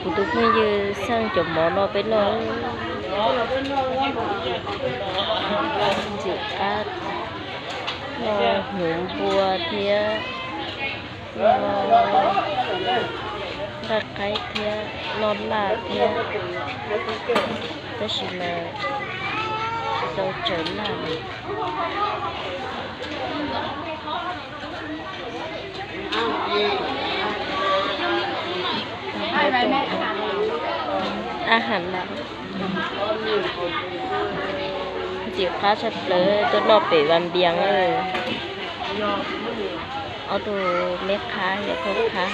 Kuv tus phooj ywg xaj cov mov no peb noj. Ntxim qab, noj hnyuv npua thiab noj nqaij qaib thiab noj laj thiab, tab sis mas tsis tau tsaws laj li. Ntxim qab tshaj plaws tuaj noj pem Vaj Npias. Ob tug me qhab yog phooj qhab,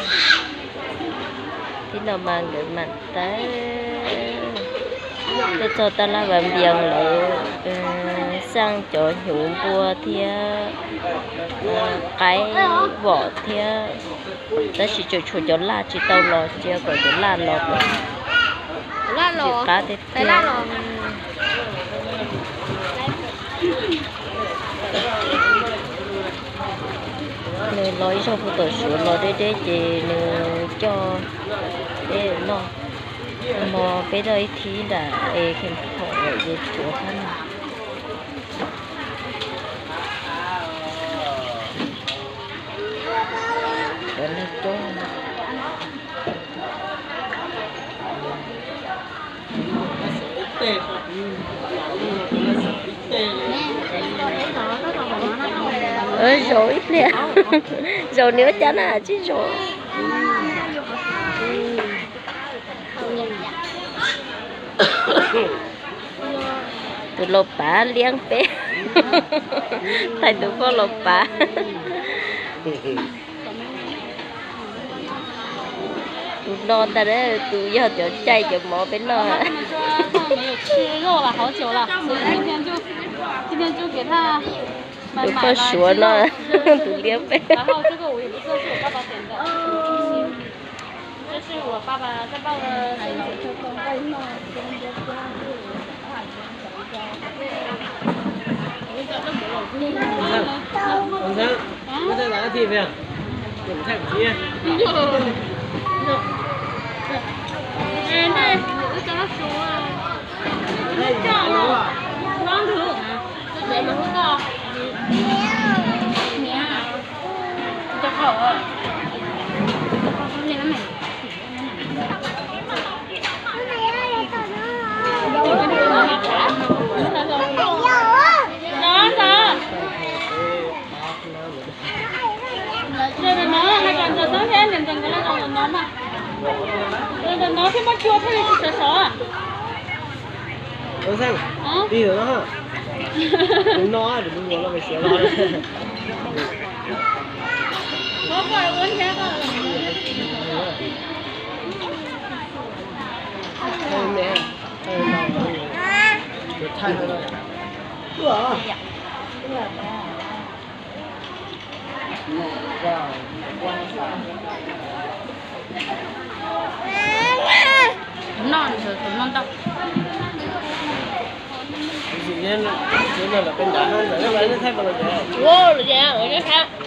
tib no mas nkawd mam tawm tuaj txog tab laj Vaj Npias lawv xaj cov hnyuv npua thiab qaib vom thiab, tab sis tseem tshuav cov laj tsis tau los, cia kom cov laj los. Ntxim qab tiag tiag. Nws los ib zaug puag tom Suav los deb deb ces nws coj peb noj. Hmo peb noj ib thib nram es khees phom lawm ces tshuav qab no. Cov neeg coob. Zaum ib pliag, zaum nws ua cas na tsis zaum. Tus laus pav liab peb, thaij tus poj laus pav. Tus no ntag, tus yog cov caij cov mov peb noj. Tus poj Suav no, tus liab peb. Tus no ntau.